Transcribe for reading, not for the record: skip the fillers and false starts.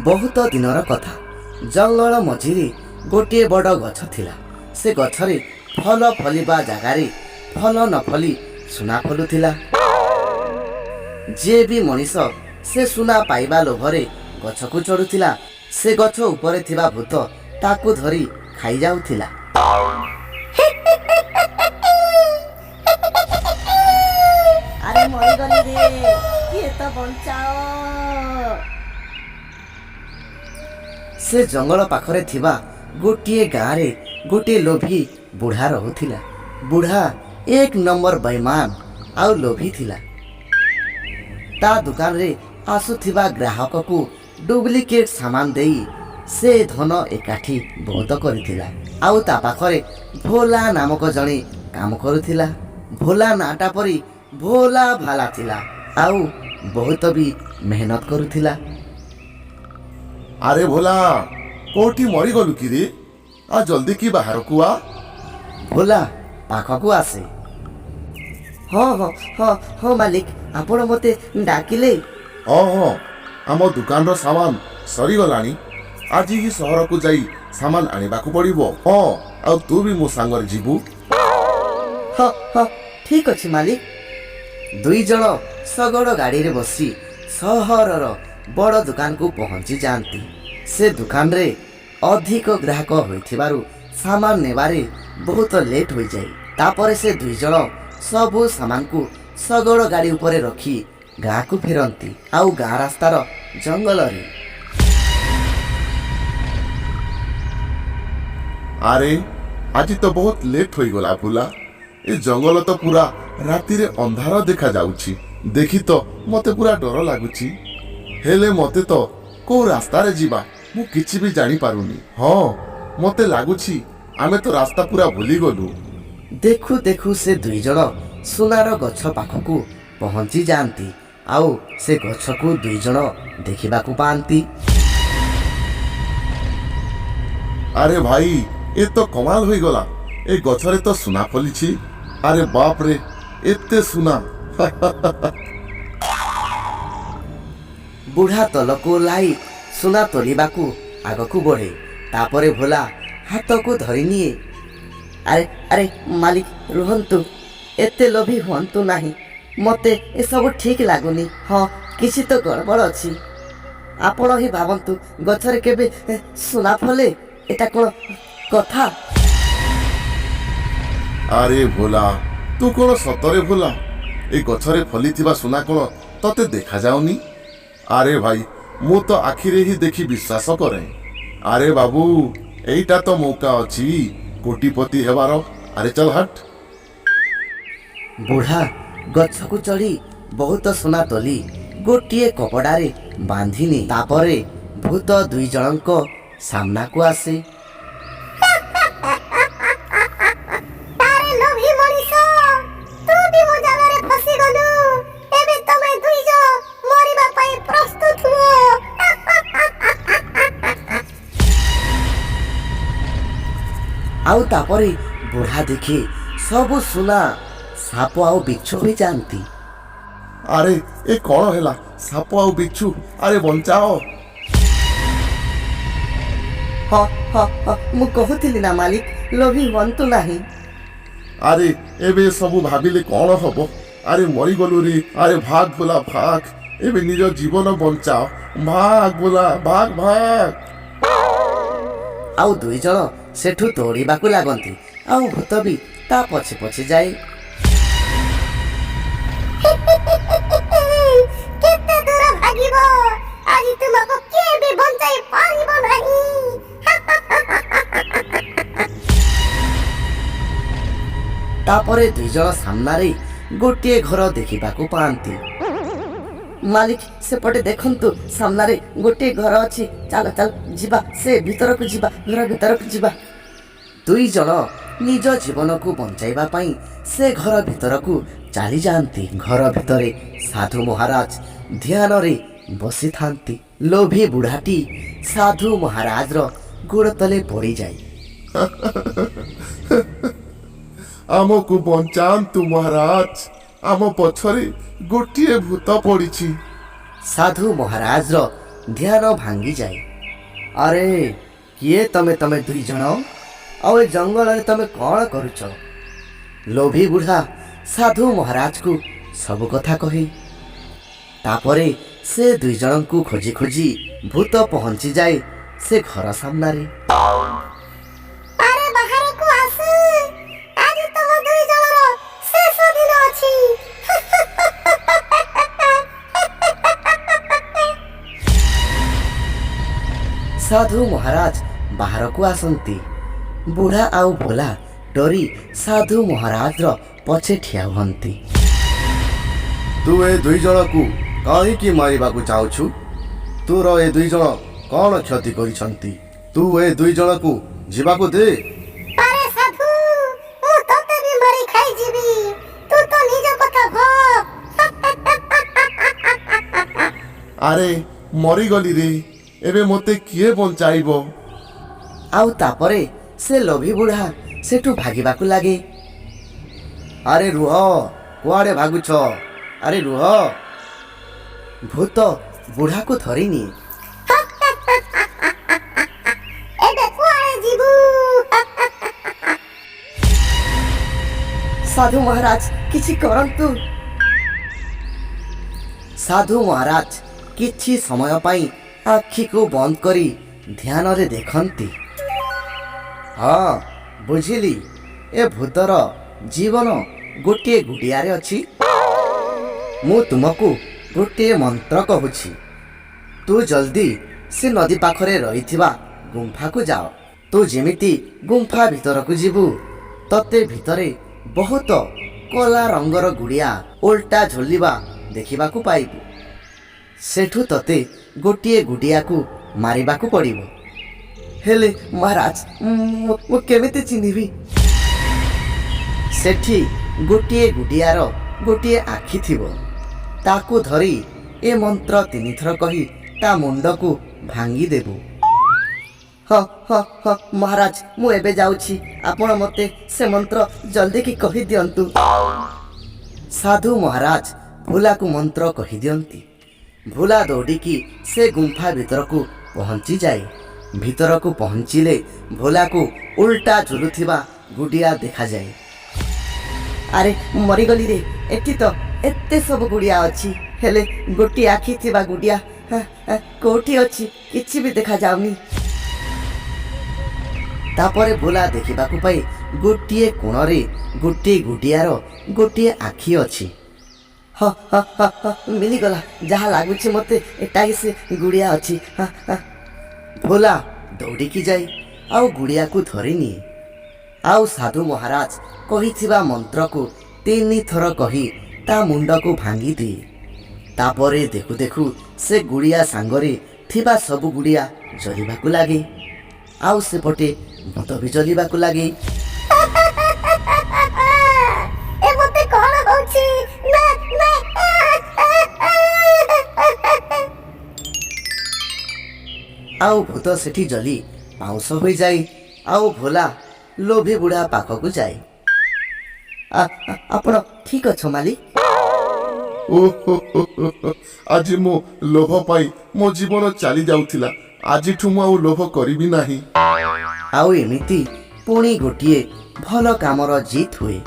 ବହୁତ ଦିନର କଥା। ଜଙ୍ଗଲ ମଝିରେ ଗୋଟିଏ ବଡ଼ ଗଛ ଥିଲା। ସେ ଗଛରେ ଫଲ ଫଳିବା ଜାଗାରେ ଫଲ ନ ଫଳି ସୁନା ଫଳୁଥିଲା। ଯିଏ ବି ମଣିଷ ସେ ସୁନା ପାଇବା ଲୋଭରେ ଗଛକୁ ଚଢ଼ୁଥିଲା, ସେ ଗଛ ଉପରେ ଥିବା ଭୂତ ତାକୁ ଧରି ଖାଇଯାଉଥିଲା। ଆରେ ମରିଗଲି ରେ, କିଏ ତ ବଞ୍ଚାଅ! ସେ ଜଙ୍ଗଲ ପାଖରେ ଥିବା ଗୋଟିଏ ଗାଁରେ ଗୋଟିଏ ଲୋଭୀ ବୁଢ଼ା ରହୁଥିଲା। ବୁଢ଼ା ଏକ ନମ୍ବର ବେଇମାନ ଆଉ ଲୋଭୀ ଥିଲା। ତା ଦୋକାନରେ ଆସୁଥିବା ଗ୍ରାହକକୁ ଡୁପ୍ଲିକେଟ୍ ସାମାନ ଦେଇ ସେ ଧନ ଏକାଠି ବହୁତ କରିଥିଲା। ଆଉ ତା ପାଖରେ ଭୋଲା ନାମକ ଜଣେ କାମ କରୁଥିଲା। ଭୋଲା ନାଁଟା ପରି ଭୋଲା ଭାଲା ଥିଲା ଆଉ ବହୁତ ବି ମେହନତ କରୁଥିଲା। ଆରେ ଭୋଲା, କୋଉଠି ମରିଗଲୁ କିରେ? ଆ, ଜଲ୍ଦି କି ବାହାରକୁ ଆ। ଭୋଲା ପାଖକୁ ଆସେ। ହଁ ହଁ ହଁ ହଁ ମାଲିକ, ଆପଣ ମୋତେ ଡାକିଲେ? ହଁ, ଆମ ଦୋକାନର ସାମାନ ସରିଗଲାଣି। ଆଜି ହିଁ ସହରକୁ ଯାଇ ସାମାନ ଆଣିବାକୁ ପଡିବ। ହଁ, ଆଉ ତୁ ବି ମୋ ସାଙ୍ଗରେ ଯିବୁ। ହଁ ହଁ, ଠିକ ଅଛି ମାଲିକ। ଦୁଇ ଜଣ ଶଗଡ଼ ଗାଡ଼ିରେ ବସି ସହରର ବଡ଼ ଦୋକାନକୁ ପହଞ୍ଚି ଯାଆନ୍ତି। ସେ ଦୋକାନରେ ଅଧିକ ଗ୍ରାହକ ହୋଇଥିବାରୁ ସାମାନ ନେବାରେ ବହୁତ ଲେଟ୍ ହୋଇଯାଏ। ତାପରେ ସେ ଦୁଇ ଜଣ ସବୁ ସାମାନକୁ ଶଗଡ଼ ଗାଡ଼ି ଉପରେ ରଖି ଗାଁକୁ ଫେରନ୍ତି। ଆଉ ଗାଁ ରାସ୍ତାର ଜଙ୍ଗଲରେ ଆରେ, ଆଜି ତ ବହୁତ ଲେଟ୍ ହୋଇଗଲା ଭୋଲା। ଏ ଜଙ୍ଗଲ ତ ପୁରା ରାତିରେ ଅନ୍ଧାର ଦେଖାଯାଉଛି। ଦେଖି ତ ମତେ ପୁରା ଡର ଲାଗୁଛି। ହେଲେ ମତେ ତ କୋଉ ରାସ୍ତାରେ ଯିବା ମୁଁ କିଛି ବି ଜାଣିପାରୁନି। ହଁ, ମତେ ଲାଗୁଛି ଆମେ ତ ରାସ୍ତା ପୁରା ଭୁଲିଗଲୁ। ଦେଖୁ ଦେଖୁ ସେ ଦୁଇ ଜଣ ସୁନାର ଗଛ ପାଖକୁ ପହଞ୍ଚି ଯାଆନ୍ତି ଆଉ ସେ ଗଛକୁ ଦୁଇ ଜଣ ଦେଖିବାକୁ ପାଆନ୍ତି। ଆରେ ଭାଇ, ଏ ତ କମାଲ ହୋଇଗଲା। ଏ ଗଛରେ ତ ସୁନା ଫଳିଛି। ଆରେ ବାପରେ, ଏତେ ସୁନା! ବୁଢ଼ା ତଲକୁ ଓହ୍ଲାଇ ସୁନା ତୋଳିବାକୁ ଆଗକୁ ବଢ଼େ। ତାପରେ ଭୋଲା ହାତକୁ ଧରିନିଏ। ଆରେ ଆରେ ମାଲିକ, ରୁହନ୍ତୁ, ଏତେ ଲୋଭୀ ହୁଅନ୍ତୁ ନାହିଁ। ମୋତେ ଏସବୁ ଠିକ ଲାଗୁନି। ହଁ, କିଛି ତ ଗଡ଼ବଡ଼ ଅଛି। ଆପଣ ହିଁ ଭାବନ୍ତୁ, ଗଛରେ କେବେ ସୁନା ଫଲେ? ଏଟା କ'ଣ କଥା? ଆରେ ଭୋଲା, ତୁ କଣ ସତରେ ଭୋଲା? ଏ ଗଛରେ ଫଲିଥିବା ସୁନା କଣ ତତେ ଦେଖାଯାଉନି? ଆରେ ଭାଇ, ମୁଁ ତ ଆଖିରେ ହିଁ ଦେଖି ବିଶ୍ୱାସ କରେ। ଆରେ ବାବୁ, ଏଇଟା ତ ମୌକା ଅଛି କୋଟିପତି ହେବାର। ଆରେ ଚାଲ, ହଟ୍। ବୁଢ଼ା ଗଛକୁ ଚଢ଼ି ବହୁତ ସୁନା ତୋଲି ଗୋଟିଏ କପଡ଼ାରେ ବାନ୍ଧିନି। ତାପରେ ଭୂତ ଦୁଇ ଜଣଙ୍କ ସାମ୍ନାକୁ ଆସେ। ଆରେ ଲୋଭୀ ମଣିଷ, ତୁ ବି ମୋ ଜାଲରେ ଫସିଗଲୁ। ଏବେ ତମେ ଦୁଇ ଜଣ ମରିବା ପାଇଁ ପ୍ରସ୍ତୁତ ହୁଅ। ଆଉ ତାପରେ ବୁଢ଼ା ଦେଖି ସବୁ ସୁନା ସାପ ଆଉ ବିଚ୍ଛୁ ହୋଇଯାଆନ୍ତି। ଆରେ, ଏ କଣ ହେଲା? ସାପ ଆଉ ବିଚ୍ଛୁ! ଆରେ ବଞ୍ଚାଅ! ହଁ ହଁ ହଁ, ମୁଁ କହୁଥିଲି ନା ମାଲିକ, ଲୋଭୀ ହୁଅନ୍ତୁ ନାହିଁ। ଆରେ, ଏବେ ସବୁ ଭାବିଲେ କଣ ହବ? ଆରେ ମରିଗଲୁ ରେ! ଆରେ ଭାଗ ଭୋଲା, ଭାଗ! ଏବେ ନିଜ ଜୀବନ ବଞ୍ଚାଅ। ଭାଗ ଭୋଲା, ଭାଗ ଭାଗ! ଆଉ ଦୁଇ ଜଣ ସେଠୁ ଦୌଡ଼ିବାକୁ ଲାଗନ୍ତି ଆଉ ଭୂତ ବି ତା ପଛେ ପଛେ ଯାଏ। କେତେ ଦୂର ଭାଗିବ? ଆଜି ତୁମକୁ କିଏ ବି ବଞ୍ଚାଇ ପାରିବ ନାହିଁ। ତାପରେ ଦୁଇ ଜଣ ସାମ୍ନାରେ ଗୋଟିଏ ଘର ଦେଖିବାକୁ ପାଆନ୍ତି। ମାଲିକ, ସେପଟେ ଦେଖନ୍ତୁ, ସାମ୍ନାରେ ଗୋଟିଏ ଘର ଅଛି। ଚାଲ ଚାଲ, ଯିବା, ସେ ଭିତରକୁ ଯିବା, ଘର ଭିତରକୁ ଯିବା। ଦୁଇ ଜଣ ନିଜ ଜୀବନକୁ ବଞ୍ଚାଇବା ପାଇଁ ସେ ଘର ଭିତରକୁ ଚାଲିଯାଆନ୍ତି। ଘର ଭିତରେ ସାଧୁ ମହାରାଜ ଧ୍ୟାନରେ ବସିଥାନ୍ତି। ଲୋଭୀ ବୁଢ଼ାଟି ସାଧୁ ମହାରାଜର ଗୋଡ଼ ତଲେ ପଡ଼ିଯାଏ। ଆମକୁ ବଞ୍ଚାନ୍ତୁ ମହାରାଜ, ଆମ ପଛରେ ଗୋଟିଏ ଭୂତ ପଡ଼ିଛି। ସାଧୁ ମହାରାଜର ଧ୍ୟାନ ଭାଙ୍ଗିଯାଏ। ଆରେ, କିଏ ତମେ? ତମେ ଦୁଇ ଜଣ ଆଉ ଏ ଜଙ୍ଗଲରେ ତମେ କ'ଣ କରୁଛ? ଲୋଭୀ ବୁଢ଼ା ସାଧୁ ମହାରାଜକୁ ସବୁ କଥା କହେ। ତାପରେ ସେ ଦୁଇ ଜଣଙ୍କୁ ଖୋଜି ଖୋଜି ଭୂତ ପହଞ୍ଚିଯାଏ ସେ ଘର ସାମ୍ନାରେ। ଆରେ, ବାହାରକୁ ଆସ। ଆଜି ତମ ଦୁଇ ଜଣର ଶେଷ ଦିନ ଅଛି। ସାଧୁ ମହାରାଜ ବାହାରକୁ ଆସନ୍ତି। ବୁଢ଼ା ଆଉ ଭୋଲା ଡରି ସାଧୁ ମହାରାଜର ପଛେ ଠିଆ ହୁଅନ୍ତି। ତୁ ଏ ଦୁଇ ଜଣକୁ କାହିଁକି ମାରିବାକୁ ଚାହୁଁଛୁ? ତୋର ଏ ଦୁଇ ଜଣ କ'ଣ କ୍ଷତି କରିଛନ୍ତି? ତୁ ଏ ଦୁଇ ଜଣକୁ ଯିବାକୁ ଦେ। ଆରେ ସାଧୁ, ମୁଁ ତତେ ବି ମାରି ଖାଇଯିବି। ତୁ ତ ନିଜ କଥା ଭାବ। ଆରେ, ମରିଗଲି ରେ। ଏବେ ମୋତେ କିଏ ବଞ୍ଚାଇବ? ଆଉ ତାପରେ ସେ ଲୋଭୀ ବୁଢ଼ା ସେଠୁ ଭାଗିବାକୁ ଲାଗେ। ଆରେ ରୁହ, କୁଆଡ଼େ ଭାଗୁଛ? ଆରେ ରୁହ। ଭୂତ ବୁଢ଼ାକୁ ଧରିନିଏ। ଏବେ କୁଆଡ଼େ ଯିବୁ? ସାଧୁ ମହାରାଜ, କିଛି କରନ୍ତୁ। ସାଧୁ ମହାରାଜ କିଛି ସମୟ ପାଇଁ ଆଖିକୁ ବନ୍ଦ କରି ଧ୍ୟାନରେ ଦେଖନ୍ତି। ହଁ, ବୁଝିଲି, ଏ ଭୂତର ଜୀବନ ଗୋଟିଏ ଗୁଡ଼ିଆରେ ଅଛି। ମୁଁ ତୁମକୁ ଗୋଟିଏ ମନ୍ତ୍ର କହୁଛି। ତୁ ଜଲ୍ଦି ସେ ନଦୀ ପାଖରେ ରହିଥିବା ଗୁମ୍ଫାକୁ ଯାଅ। ତୁ ଯେମିତି ଗୁମ୍ଫା ଭିତରକୁ ଯିବୁ, ତତେ ଭିତରେ ବହୁତ କଲା ରଙ୍ଗର ଗୁଡ଼ିଆ ଓଲଟା ଝୁଲିବା ଦେଖିବାକୁ ପାଇବୁ। ସେଠୁ ତତେ ଗୋଟିଏ ଗୁଡ଼ିଆକୁ ମାରିବାକୁ ପଡ଼ିବ। ହେଲେ ମହାରାଜ, ମୁଁ କେମିତି ଚିହ୍ନିବି? ସେଠି ଗୋଟିଏ ଗୁଡ଼ିଆର ଗୋଟିଏ ଆଖି ଥିବ। ତାକୁ ଧରି ଏ ମନ୍ତ୍ର ତିନିଥର କହି ତା ମୁଣ୍ଡକୁ ଭାଙ୍ଗିଦେବୁ। ହଁ ହଁ ହଁ ମହାରାଜ, ମୁଁ ଏବେ ଯାଉଛି। ଆପଣ ମୋତେ ସେ ମନ୍ତ୍ର ଜଲ୍ଦି କି କହିଦିଅନ୍ତୁ। ସାଧୁ ମହାରାଜ ଭୋଲାକୁ ମନ୍ତ୍ର କହିଦିଅନ୍ତି। ଭୋଲା ଦୌଡ଼ିକି ସେ ଗୁମ୍ଫା ଭିତରକୁ ପହଞ୍ଚିଯାଏ। ଭିତରକୁ ପହଞ୍ଚିଲେ ଭୋଲାକୁ ଉଲ୍ଟା ଝୁଲୁଥିବା ଗୁଡ଼ିଆ ଦେଖାଯାଏ। ଆରେ, ମରିଗଲି ରେ। ଏଠି ତ ଏତେ ସବୁ ଗୁଡ଼ିଆ ଅଛି, ହେଲେ ଗୋଟିଏ ଆଖି ଥିବା ଗୁଡ଼ିଆ କୋଉଠି ଅଛି? କିଛି ବି ଦେଖାଯାଉନି। ତାପରେ ଭୋଲା ଦେଖିବାକୁ ପାଇ ଗୋଟିଏ କୋଣରେ ଗୋଟିଏ ଗୁଡ଼ିଆର ଗୋଟିଏ ଆଖି ଅଛି। ହ ହ ହ ହ, ମିଳିଗଲା। ଯାହା ଲାଗୁଛି ମୋତେ, ଏଟା ହିଁ ସେ ଗୁଡ଼ିଆ ଅଛି। ହ, ହ। ଭୋଲା ଦୌଡ଼ିକି ଯାଏ ଆଉ ଗୁଡ଼ିଆକୁ ଧରିନିଏ ଆଉ ସାଧୁ ମହାରାଜ କହିଥିବା ମନ୍ତ୍ରକୁ ତିନି ଥର କହି ତା ମୁଣ୍ଡକୁ ଭାଙ୍ଗିଦିଏ। ତାପରେ ଦେଖୁ ଦେଖୁ ସେ ଗୁଡ଼ିଆ ସାଙ୍ଗରେ ଥିବା ସବୁ ଗୁଡ଼ିଆ ଜଳିବାକୁ ଲାଗେ ଆଉ ସେପଟେ ଭୂତ ବି ଜଳିବାକୁ ଲାଗେ। ଏ ମତେ କଣ ହଉଛି? ନା ନା। ଆଉ ଭୂତ ସେଠି ଜଳି ପାଉଁଶ ହୋଇଯାଏ ଆଉ ଭୋଲା ଲୋଭୀ ବୁଢ଼ା ପାଖକୁ ଯାଏ। ଆପଣ ଠିକ ଅଛ ମାଲିକ? ଓହୋ ହୋ ହୋ ହୋ। ଆଜି ମୋ ଲୋଭ ପାଇଁ ମୋ ଜୀବନ ଚାଲି ଯାଉଥିଲା। ଆଜିଠୁ ମୁଁ ଆଉ ଲୋଭ କରିବି ନାହିଁ। ଆଉ ଏମିତି ପୁଣି ଗୋଟିଏ ଭଲ କାମର ଜିତ୍ ହୁଏ।